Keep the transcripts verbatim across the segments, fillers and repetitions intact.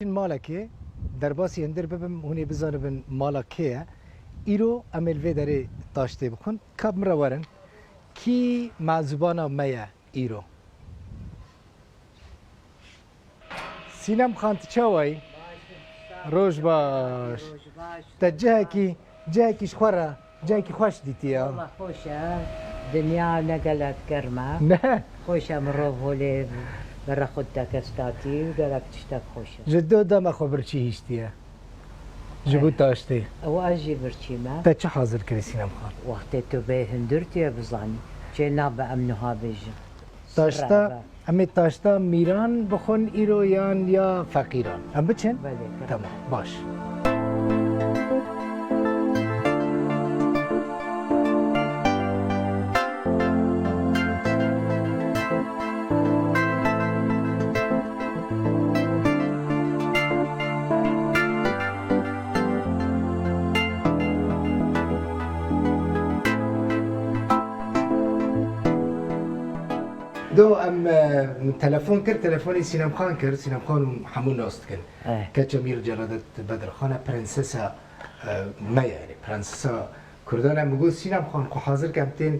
Malekê, derbasî hundir bibim, hûn ê bizanibin mala kê ye. Îro em ê li vê derê taştê bixwin. Ka bi min re werin. Kî mezûbana me ye îro? Sînem Xan, tu çawa yî? Roj baş. Roj baş. Te cihekî, cihekî ji xwe re, cihekî xweş dîtiye. Wala xweş e. Dinya ne gelek germ e. Ne? Xweş e, mirov holê bere xwe dike statî û gelek tiştek xweş e. Ji do dema xwe birçî hiştiye. Ji bo taştê. Ew ez jî birçî me. Te çi hazir kirî, Sînem Xan? Wextê tu bê hundir tu yê bizanî. Çê nabe em niha bêjin. Taşta, em ê taşta mîran bixwin îro yan ya feqîran? Em biçin? Belê, belê. Tamam, baş. Do em, e, telefon kir, telefonê Sînem Xan kir, Sînem Xan hûn hemû nas dikin. Eh. Keça Mîr Celadet Bedirxan e, prensesa, e, me ye, yani prensesa Kurdan e. Min got, Sînem Xan, xwe hazir ke, em tên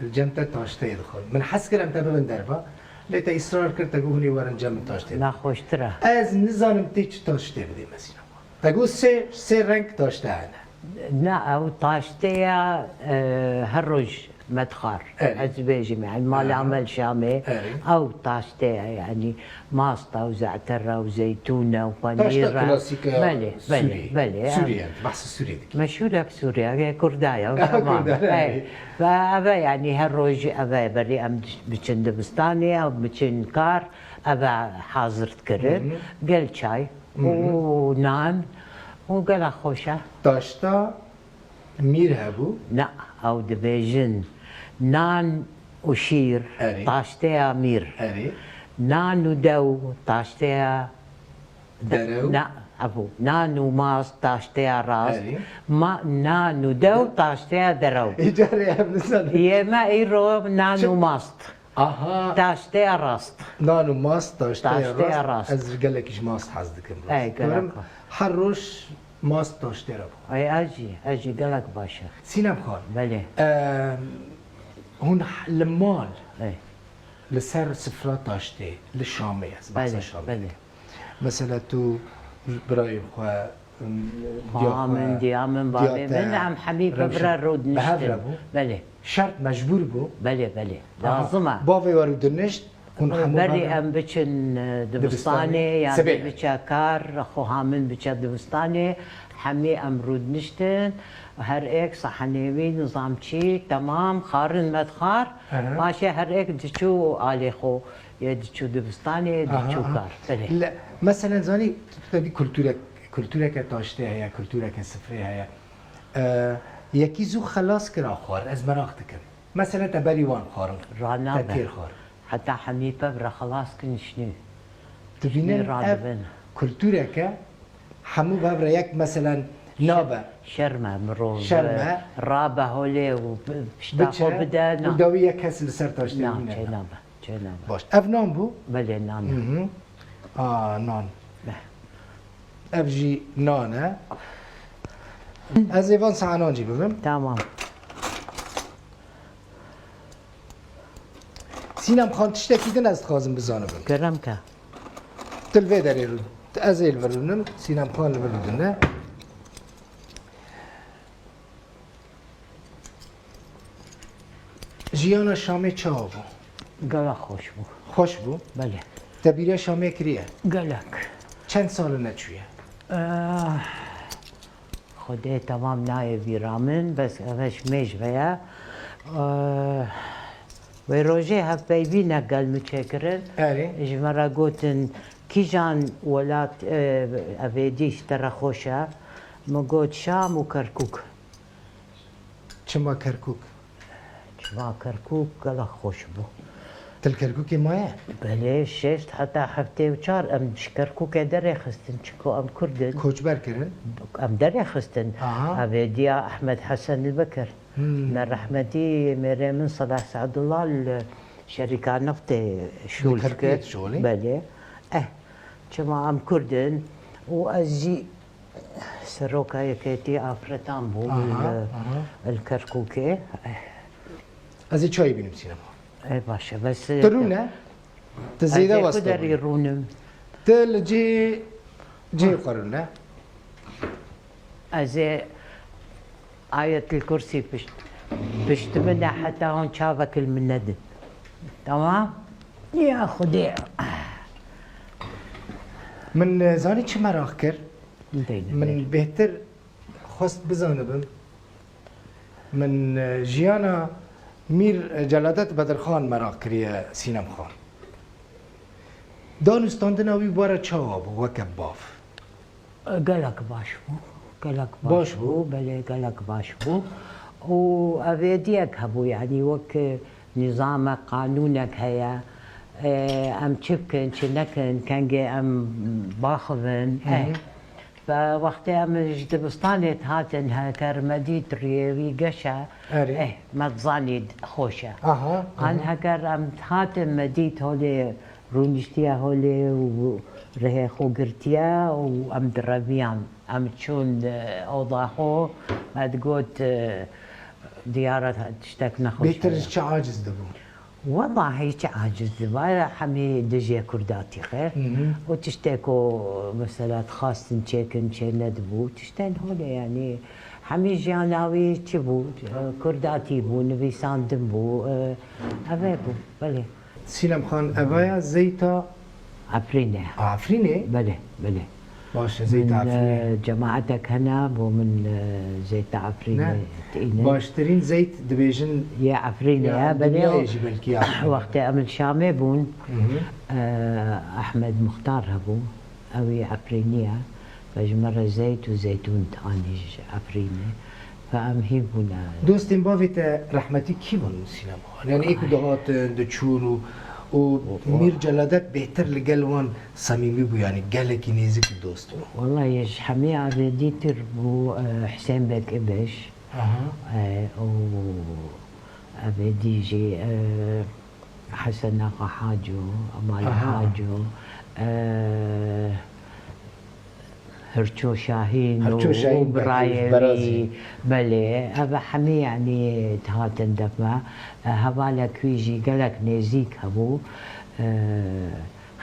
li cem te taşteyê dixwin. Min hez kir em te bibin derva, lê te îsrar kir, te got, hûn ê werin cem min taşteyê. Naxweştir e. Ez nizanim tê çi taştê bidê me, Sînem Xan. Te got sê, sê reng taşte hene. Na, ew taşteya, e, her roj me dixwar. Erê. Ez dibêjim, yani, malê Amel Şamê, erê, ew taşteya, yani, masta û ze'tera û zeytûna û panîra. Taşta klasîk e. Belê, belê, Sûriyê. Belê, Sûriyê, em behsê Sûriyê dikin. Meşhûr e bi Sûriya, e, Kurda ya, tamam. Kurda, erê. Ve eve, yani, her roj eve berî em biçin dibistanê, ew biçin kar, eve hazir dikirin. Hı hı. Gel çay. Hı hı. Û nan û gelek xweş e. Taşta mîr hebû? Na, ew dibêjin nan û şîr, erê, taşteya mîr. Erê. Nan û dew taşteya de-, derew? Na, hebû. Nan û mast taşteya rast. Erê. Ma, nan û dew taşteya derew. Îcarê em nizanin. Yê me îro nan û mast. Aha. Taşteya rast. Nan û mast, taşteya rast. Taşteya rast. Ez gelekî ji mast hez dikim. Ey, gelek. Her roj mast taştê re bixwe. Ey, ez jî, ez jî gelek baş e. Sînem Xan. Belê. Em, hûn li mal, ey, li ser sifra taştê, li Şamê, ez behsa Şamê dikim. Belê, belê. Mesela tu birayên xwe, em, diya xwe, min, diya min, bavê min, em hemî bi vir re rûdiniştin. Bi hev re bû? Belê. Şert mecbûr bû? Belê, belê. Aha. Lazim e. Bavê we rûdinişt, hûn hemû berî em biçin, e, dibistanê, dibistanê, yan sibê biçe kar, xweha min biçe dibistanê, hemî em rûdiniştin. Her êk sahenê wî, nizamçî, temam, xwarin me dixwar. Aha. Paşê her êk diçû alê xwe. Yê diçû dibistanê, yê diçû kar. Aha, aha. Belê. Mesela zanî, tu dî kulturek, kultureke taştê heye, kultureke sifrê heye. E, yekî zû xelas kira xwar, ez meraq dikim. Mesela te berî wan xwarin, te têr xwarin. Heta hemî pev re xelas kin şinî. Tu bînin ev kultureke hemû bev re yek, meselen, nabe. Şerm e mirov. Şerm e. Rabe holê û pişta xwe bide, na. Û dawî yek kes li ser taştê wî nebe. Na, çê nabe. Çê nabe. Baş. Ev nan bû? Belê, nan e. Hı hı. A, nan. Beh. Ev jî nan e. Ez ê van saenan jî bibim. Tamam. Sînem Xan, tiştekî din ez dixwazim bizanibim. Kerem ke. Tu li vê derê rû-, ez ê li vir rûnim, Sînem Xan li vir rûdine. Jiyana Şamê çawa bû? Gelek xweş bû. Xweş bû? Belê. Te bîra Şamê kiriye? Gelek. Çend sal e neçûye? Eh, Xwedê temam nayê bîra min, bes eve ji mêj ve ye. Eh, wê rojê hevpeyvînek gel min çêkirin. Erê. Ji me re gotin, kîjan welat, eh, evêdî ji te re xweş e? Min got, Şam û Kerkûk. Çima Kerkûk? Çima Kerkûk gelek xweş bû. Tu li Kerkûkê maye? Belê, şeş heta heftê û çar em ji Kerkûkê derêxistin, çiko em Kurd in. Koçber kirin? Em derêxistin. Aha. Evêdiya Ehmed Hesen li Bekir. Hmm. Me rehmetî mêrê min Selah Seadullah li şerîka neftê şûl dikir. Li Kerkûkê dişolî? Belê. Eh, çima em Kurd in, û ez jî seroka yekêtî afretan bûm Aha, li, aha. li Kerkûkê. Ez ê çayê bînim Sînema. Ê baş e, bes Tu rûne? Tu zêde westa derî rûnim. Tu li cihê cihê xwe rûne? Ez ê Ayetil Kursî pişt, pişt min e, heta hûn çavek li min nedin. Tamam? Ya Xwedê. Min e, zanî çi meraq kir? Deyne Min bêhtir xwest bizanibim. Min e, jiyana Mîr Celadet Bedirxan meraq kiriye Sînem Xan. Danûstandina wî were çawa bû weke bav? Gelek baş bû. Gelek baş, baş bû. Belê gelek baş bû. Û evêdiyek hebû, yanî wek nîzame, qanûnek heye. Em çi bikin, çi nekin, kengê em baxivin. Eh. Ve wextê em ji dibistanê dihatin, heker me dît riyê wî geş e, eh, me dizanî xweş e. An heker em dihatin me dît holê rûniştiye holê û rihê xwe girtiye û em direviyan. Em çûn, e, oda xwe, me digot, e, diyar e tiştek nexweş heye. Bêtir ji çi aciz dibû? Wellahî çi aciz dibe, hemî dijê Kurdatî xêr. Û tiştê ku mesela dixwastin çêkin, çê nedibû, tiştên holê, yanî hemî jiyana wî çi bû? E, Kurdatî bû, nivîsandin bû, e, ev ê bû, belê. Sînem Xan, evaya zeyta Efrînê. Efrînê? Belê, belê. Baş e, zeyta Efrînê. Min, e, cemaetek hene bo min, e, zeyta Efrînê tînin. Baştirîn zeyt dibêjin yê Efrînê ye, belê. Dinyayê jî belkî ya Efrînê. Wextê em li Şamê bûn, e, Ehmed Muxtar hebû, ew yê Efrînî ye. Ve ji me re zeyt û zeytûn anî ji Efrînê. Em hîv bûne. Dostên bavê te rehmetî kî bûn Sînema? Yani ê ku dihatin, diçûn û, û Mîr Celadet bêhtir li gel wan semîmî bû, yani gelekî nêzik û dost bû. Wellahî ji hemî avêdîtir bû, e, Hisên Beg Ibiş. Aha. E, û avêdî jî, e, Hesen Axa Haco, Amal Haco, e, Hirço Şahîn û birayê wî, belê, ev hemî, yanî, dihatin def me. Hevalek wî jî gelek nêzîk hebû.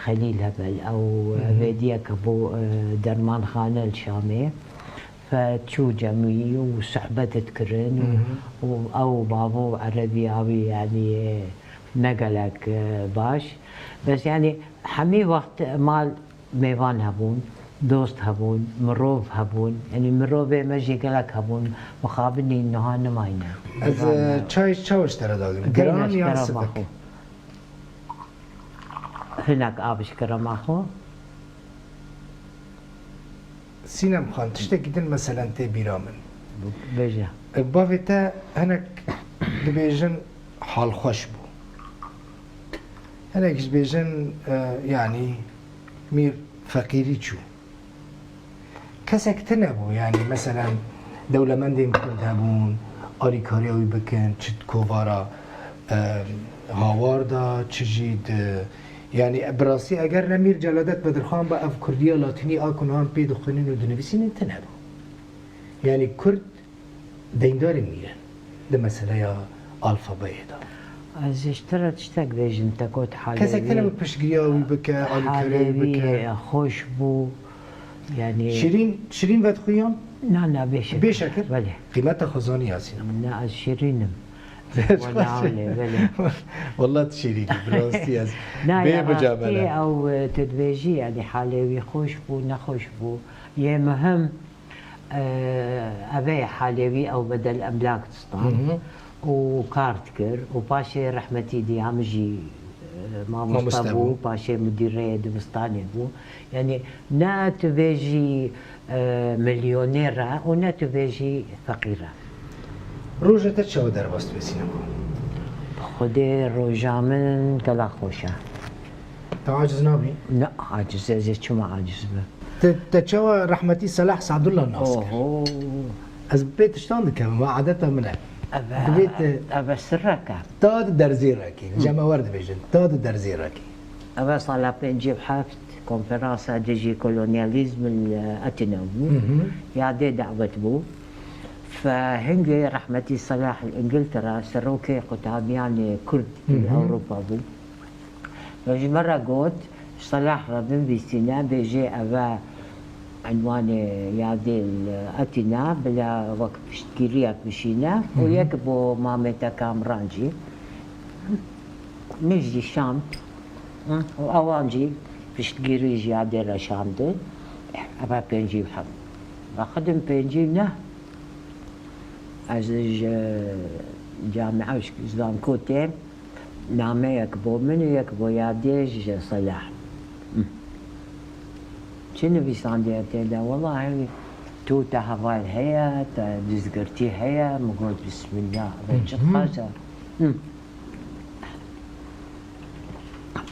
Xelîl Hebel, ew vêdiyek hebû, dermanxane li Şamê. Fe çû cem wî û sohbet dikirin û ew bavo erebiya wî, yanî, ne gelek baş. Bes, yanî, hemî wext mal mêvan hebûn, dost hebûn, mirov hebûn. Yanî mirovê me jî gelek hebûn, mixabinî niha nimayne. Ez, e, çay çawa ji te re dagrim? Giran yan sivik? Hinek av ji kerema xwe. Sînem Xan, tiştekî din meselen tê bîra min. Bêje. Bavê te hinek dibêjin halxweş bû. Hinek jî dibêjin, e, yanî mîr feqîrî çû. Kesek tune bû, yanî meselen dewlemendên Kurd hebûn, alîkariya wî bikin, çi di kovara, e, Hawar de, çi jî di, yanî bi rastî eger ne Mîr Celadet Bedirxan be, ev Kurdiya Latînî a ku niha em pê dixwînin û dinivîsînin tune bû. Yanî Kurd deyndarên mîr in di meseleya alfabeyê de. Ez ê ji te re tiştek bêjim, te got halê wî. Kesek tune bi piştgiriya wî bike, alîkariya wî bike. Halê wî xweş bû. Yanî. Şirîn, şirîn vedixuyan? Na, na, bêşekir. Bêşekir? Belê. Qîmeta xwe zanî Yasîn. Na, ez şirîn im. Wela belê, belê. Wela tu şirîn î, bi rastî ez bê micamele. Na, ya rastî ew, e, tu dibêjî, yanî halê wî xweş bû, nexweş bû. Yê muhim, e, ev e halê wî, ew bedel emlak distan. Û kar dikir û paşê rehmetî diya min jî, e, mamoste bû, paşê mudîrê dibistanê bû. Yanî ne tu bêjî, e, milyonêr e û ne tu bêjî feqîr e. Roja te çawa derbas dibe Sînema? Bi Xwedê roja min gelek xweş e. Te aciz nabî? Ne, aciz, ez ê çima aciz bim? Te, te çawa rehmetî Selah Sadullah nas kir? Oho. Ez bi pê tiştan dikevim, va adeta min e. Ev e, Divê te ev e sirrek e. Ta di derzê rekî, cem e wer dibêjin, ta di derzê rekî. Ev e sala pêncî û heft. konferansa dijî kolonyalîzm li Etîna bû. Hı hı. Yadê dawet bû. Fe hingê rehmetî Selah li Îngiltere, serokê qutabiyanê Kurd Hı li hı. Ewropa bû. Ve ji me re got, Selah re binivîsîne, bêjê ev e enwanê yadê li Etîna, bila wek piştgiriyek bişîne. Hı û hı. Yek bo Mamê te Kamran jî. Min jî şand. Hı? Û ewan jî piştgirî ji yadê re şandin. Eve pêncî û heft. Ve xidim pêncî û neh. Ez ji camia û ji zanko têm. Nameyek bo min û yek bo yadê ji Selah. Hı. Çi nivîsandiye tê de? Welahî tu te heval heye, te dizgirtî heye. Min got, Bismillah, ve çi Hı hı. Xaş e. Hı.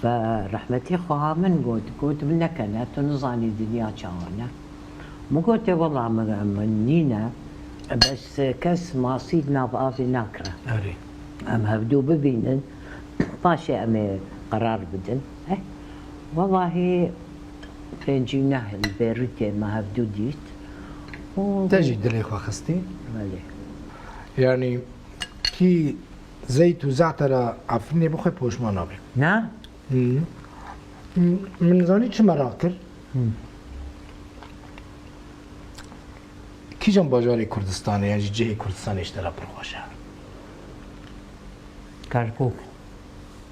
Ve rehmetî xweha min got, got, Min nekene, tu nizanî dinya çawa ne. Min gotê, Wela min, min nîne, bes kes masî di nav avê nakire. Erê. Em hevdû bibînin, paşê em ê qerar bidin. Eh, welahî pêncî û neh li Bêrûtê me hevdû dît. Û Te jî dilê xwe xistî? Belê. Yanî kî zeyt û ze'tera Efrînê bixwe poşman nabe. Ne? Hı. Min zanî çi meraq kir? Hı. Kîjan bajarê Kurdistanê ya jî cihê Kurdistanê ji te re pir xweş e? Kerkûk.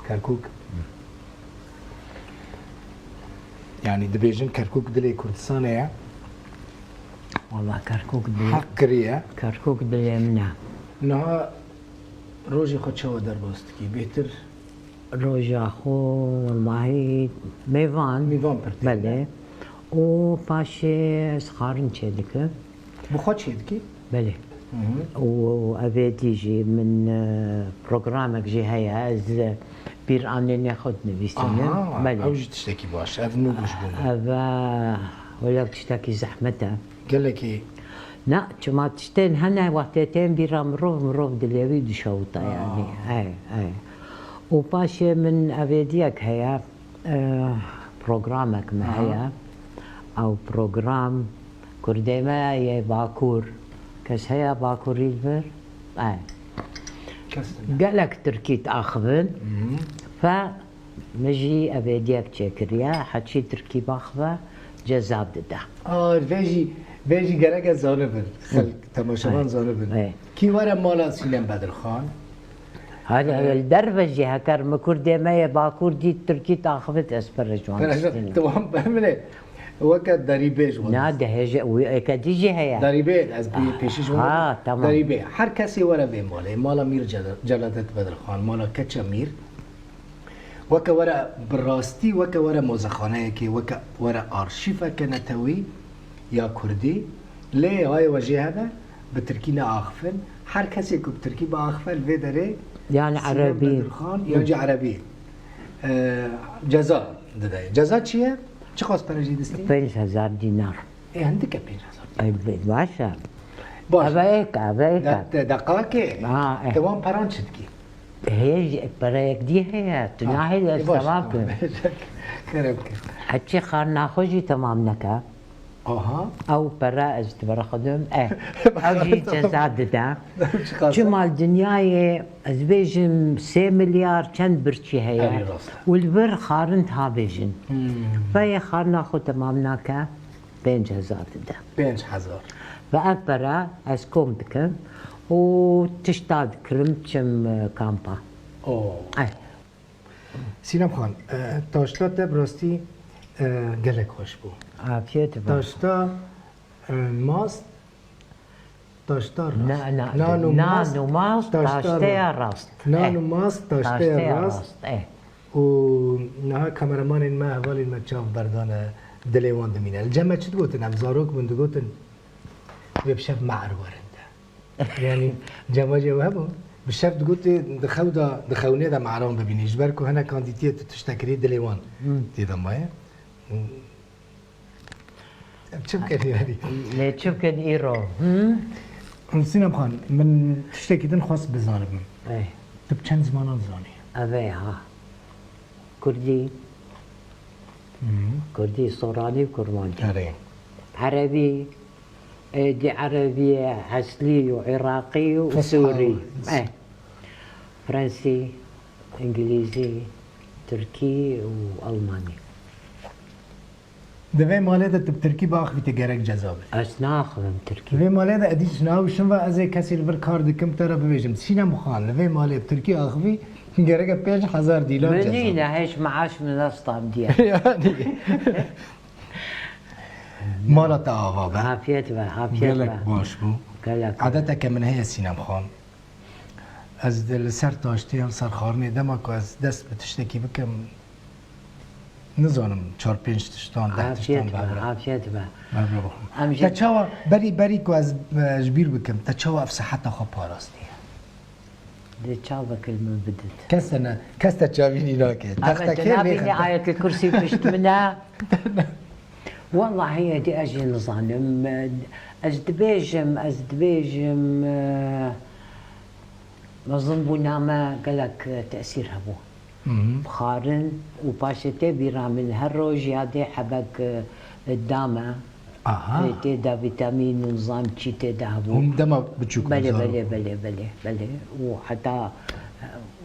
Kerkûk? Hı. Yanî dibêjin Kerkûk dilê Kurdistanê ye? Wala Kerkûk dilê Heq kiriye. Kerkûk dilê min e. Niha rojê xwe çawa derbas dikî? Bêhtir Roja xwe, wellahî, mêvan. Mêvan pir tê. Belê. Û paşê ez xarin çêdikim. Bi xwe çêdikî? Belê. Hı hı. Û evêdî jî min, e, programek jî heye, ez bîranînê xwe dinivîsînim. Aha, belê. Ew jî tiştekî baş e. Ev nû ji bo min. Ev, e, wela tiştekî zehmet e. Gelekî. Na, çima tiştên hene wextê tên bîra mirov, mirov dilê wî dişewita, yanî. Ey, ey. Û paşê min evêdiyek heye, e, programek me heye. Ew program Kurdê me yê Bakur. Kes heye Bakurî li vir? Ey. Kes tune. Gelek Tirkî diaxivin. Hı. Fe Min jî evêdiyek çêkiriye, heçî tirkî baxive ceza dide. A, vê jî, vê jî gerek e zanibin. Xelk, temaşevan zanibin. Ê. Kî were mala Sînem Bedirxan? Hadi, e, li derve jî heker min Kurdê me yê Bakur dît, tirkî daxivit, ez pir ji wan distînim. Tamam, ben bile weke derîbêj wan. Na, dihêje, wî êkê dî jî heye. Derîbê, ez pê-, pêşî ji wan. Ha, tamam. Derîbê. Her kesê were vê malê. Mala Mîr Cela-, Celadet Bedirxan, mala Keça Mîr. Weke were bi rastî, weke were mozexaneyekê, weke were arşîveke netewî ya kurdî. Lê hayê we jê hebe, bi tirkî neaxifin. Her kesê ku bi tirkî biaxife, li vê derê Yan Sînem erebî. Bedirxan, yan jî erebî, e, ceza dide. Ceza çi ye? Çiqas pere jê distî? Pênc hezar dînar. Ê, hindik e pênc hezar dînar. Ey, be-, baş e. Baş. Eve êk, eve êk. De-, de-, deqakê. Ha, eh. Te wan peran çi dikî? Hê, pereyek dî heye, tu nahêlî ez temam kim. Kerem ke. Heçî xarina xwe jî temam neke. Aha. Ew pere ez diberxidim. E, ew jî ceza dide. Çima li dinyayê ez bêjim sê milyar çend birçî heye. Erê, rast e. Û li vir xarin diha bêjin. Hmm. Fe yê xarina xwe temam nake. Pênc hezar dide. Pênc hezar. Ve ev pere ez kom dikim û tişta dikirim çim, e, kampa. Oo. Ay. Sînem Xan, e, taşta te bi rastî, e, gelek xweş bû. Afiyet be. Taşta, e, mast, taşta rast. Na, na, nan û nan mast, û mast, taşta taşteya rast. Nan û mast, taşteya rast. Eh. Û niha kameramanên me, hevalên me çav berdane, dilê wan dimîne. Li cem me çi digotin? Em zarok bûn, digotin, wê bi şev me'er werin de. Yanî, cemac ew hebû, bi şev digotê, di xew de, di xewnê de me'eran bibînî. Ji ber ku hinek kandîtiyê tu tiştekirî dilê wan tê de maye. Em çi bikin yanî? Lê çi bikin îro? Hı? Sînem Xan, min tiştekî din xwest bizanibim. Ey. Tu bi çend zimanan dizanî? Ev ê ha. Kurdî, Kurdî, Soranî û Kurmancî. Erê. Erebî, êdî Erebî ye eslî û Iraqî û Sûrî. Eh. Frensî, Îngilîzî, Tirkî û Almanî. Di vê malê de tu bi tirkî biaxivî, tu gerek ceza bidî. Ez naxivim tirkî. Di vê malê de edî ji nav şin ve ez ê kesê li vir kar dikim te re bibêjim. Sînem Xan, li vê malê bi tirkî axivî, gereke pênc hezar dînar ceza. Min nîne, hêj meaş min nestam diye. Yanî. Mala te ava be. Afiyet be, afiyet be. Gelek baş bû. Gelek. Adeteke min heye Sînem Xan. Ez de li ser taştê yan ser xarinê dema ku ez dest bi tiştekî bikim, nizanim çar pênc tiştan, deh tiştan. Afiyet be, afiyet be. Em jî Te çawa berî, berî ku ez, e, ji bîr bikim, te çawa ev siheta xwe parastiye? Dê çavek li min bidit. Kes te ne, kes te çavînî nake. Textekê lê nabînî, ayeke kursî pişt min e. Wellahî êdî ez jî nizanim. Ez dibêjim, ez dibêjim, e, mezinbûna me gelek tesîr hebû. Xarin û paşê tê bîra min her roj yadê hebek, e, da me. Aha. Tê de vîtamîn û nizam çî tê de hebû. Hûn dema biçûk bûn, zarok. Belê, belê, belê, belê. Û heta,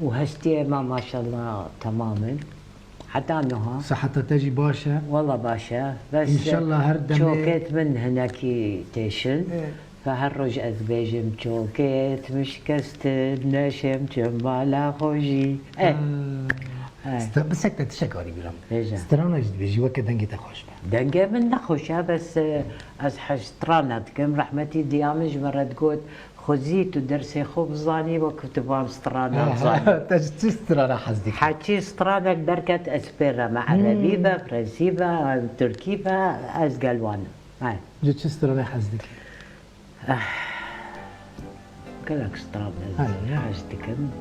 û hestiyê me maşallah temam in. Heta niha. Siheta te jî baş e? Wela baş e. Bes, înşallah her demê çokêt min hinekî têşin. Ê. Ve her roj ez bêjim çokêt min şikestin, neşêm çim mala xwe jî. Ê. Ê. Stra-, bisek te tiştek arî bîra min. Bêje. Strana jî dibêjî, weke dengê te xweş be. Dengê min ne xweş e, bes, e, ez hez strana dikim. Rehmetî diya min ji min re digot, Xwezî tu dersê xwe bizanî, wek tu van strana zanî. Te ji çi strana hez dikî? Heçî stranek derket ez pê re me. Hmm. Erebî be, frensî be, tirkî be, ez gel wan im. He. Ji çi stranê hez dikî? Eh, gelek stran ez hez dikim.